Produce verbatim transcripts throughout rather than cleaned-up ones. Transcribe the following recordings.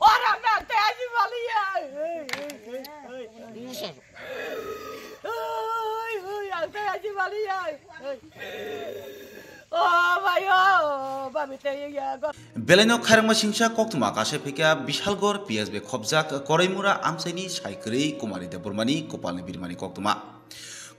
Ora na te aji bali ya. Oi, oi, ang te aji bali ya. Oh, mayo, bami te ya. Belaino khairangma singsa koktwma kasa phikya Bishalgor P S B khobjak Koraimura amchaini saikwrwi Kumari Debbarmani kopalni birmani koktwma.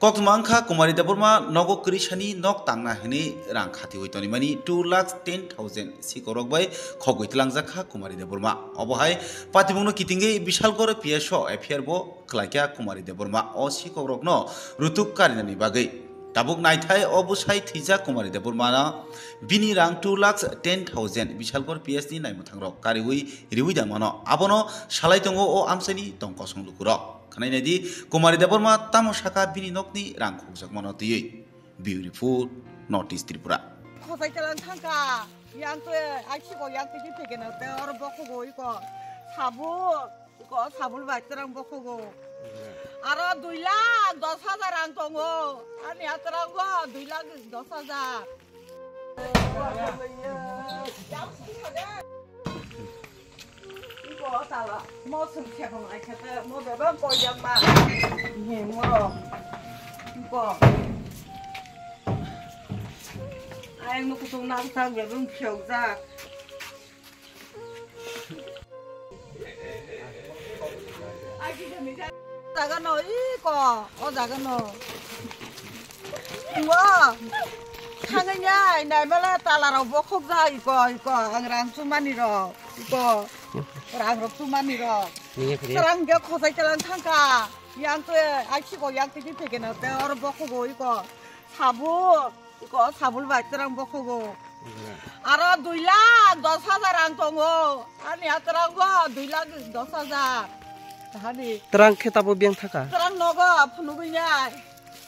Koktwma wngkha Kumari Debbarma nogo kwrwisani nok tangna hwnwi rang khatiwi tonimani two lakhs ten thousand sikorok bai khogwi twlangjakha Kumari Debbarma. Obo hai patimungno kitingwi Bishalgor P S o F I R bo khlaikha Kumari Debbarma o sikokrokno rutuk karinani bagwi. Tabuk naithai o bwsai thwijak Kumari Debbarmano bini rang two lakhs ten thousand Bishalgor P S ni naimwthangrok kariwi riwi da mano. Abono salai tongo o amchaini tong kosong lukurok. Khwnai naidi, Kumari Debbarma tamo saka bini nokni rang khokjakmano twiwi. Bureau Report, North East Tripura. Khosai chalang thangkha, yang twi, ai siko yang twi phegeno te oro bokhogo iko. Sabul, iko sabul bai terang bokhogo. Aro dui lakh dos hajar rang tongo. Ani aterang go dui lakh dos hajar. Iko sala, mo sung khebang ai khete, mo bebang koyang ma. Ni mo. Iko. Ai mo kutung nak tak bebang khiok jak. Jaga no, iko, o jaga no. Ngo, thangnya, nai mala tala rok bokhok ja, iko, iko, ang rang chumani rok, iko, rang rok chumani rok. Nini kiri. Terang ge khosai chalang thangka, yang te, ai siko yang te phegeno te, or bokhogo, iko, sabuk. Iko sabul bai terang bokhogo. Aro dui lakh dos hajar rang tongo. Ani aterang go dui lakh dos hajar. Hani. Terang khe tabo beng thaka. Terang nogo phunugui nai.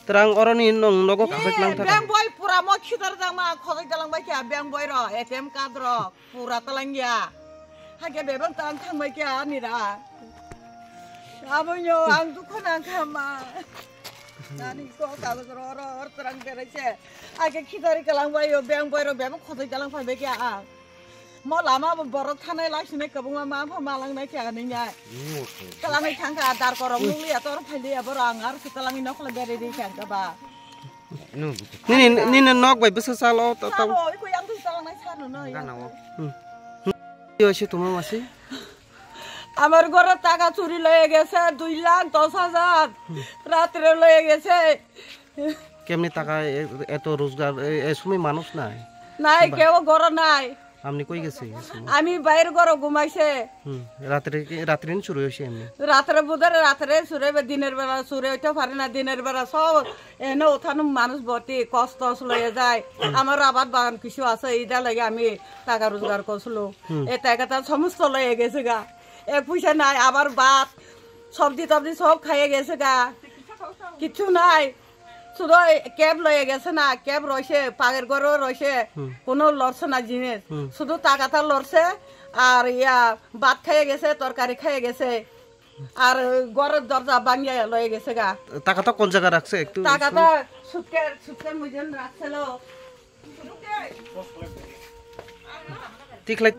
Terang oroni nong nogo kaphek lang thaka. Beng boi pura mo khidar jang ma khosai jalang bai kya beng boi ro A T M card ro. Pura talangya. Hake bebang tang thangbai khe ani ra. Abonyo ang dukho nang kha ma. Nani ko kagoj ro ro or terang berai se. Ake khidari kalang bai yo beng bai ro bebang khosai kalang phai bai khe ang. Mo lama bo borok thanai laisine kabung ma ma pha malang nai khe ani nya. Kalangwi thangkha dar korok nukliya tor phailiya borok ang ar se kalangwi nokle berai ri khe ang kha ba. Nini, nini nok bai bwsa salo ta, ta. Salo, iko yang twi talangnai salo no, yang. Gana o. Hmm. Hmm. Yo, se tuma masi? আমার ঘরে টাকা চুরি লয়ে গেছে দুই লাখ দশ হাজার। রাত্রে লয়ে গেছে। কেমনে টাকা এ-, এত রোজগার, এ, এ সময় মানুষ নাই? নাই, কিবা? কেউ ঘরে নাই। আপনি কই গেছে এই সময়? আমি বাইরে ঘরে ঘুমাইছে। হুম, রাত্রে কি, রাত্রে নি চুরি হয়েছে এমনি? রাত্রে বুধরে রাত্রে চুরে বে-, দিনের বেলা চুরে হইতে পারে না, দিনের বেলা সব এনে ওঠানো মানুষ ভর্তি, কষ্ট লয়ে যায়। হুম। আমার আবাদ বাগান কিছু আছে, এইটা লাগে আমি টাকা রোজগার করছিল। হুম। এ টাকাটা সমস্ত লয়ে গেছে গা। এক পয়সা নাই, আবার ভাত, সবজি টবজি সব খাইয়ে গেছে গা। কিচ্ছু নাই। শুধু এই ক্যাব লয়ে গেছে না, ক্যাব রয়েছে, পাগের ঘরও রয়েছে, হুম। কোনো লড়ছে না জিনিস। হুম। শুধু টাকাটা লড়ছে, আর ইয়া ভাত খাইয়ে গেছে, তরকারি খাইয়ে গেছে, আর ঘরের দরজা ভাঙিয়ে লয়ে গেছে গা। টাকাটা কোন জায়গায় রাখছে একটু? টাকাটা সুটকে-, সুটকের মধ্যে রাখছিল। Tikhlai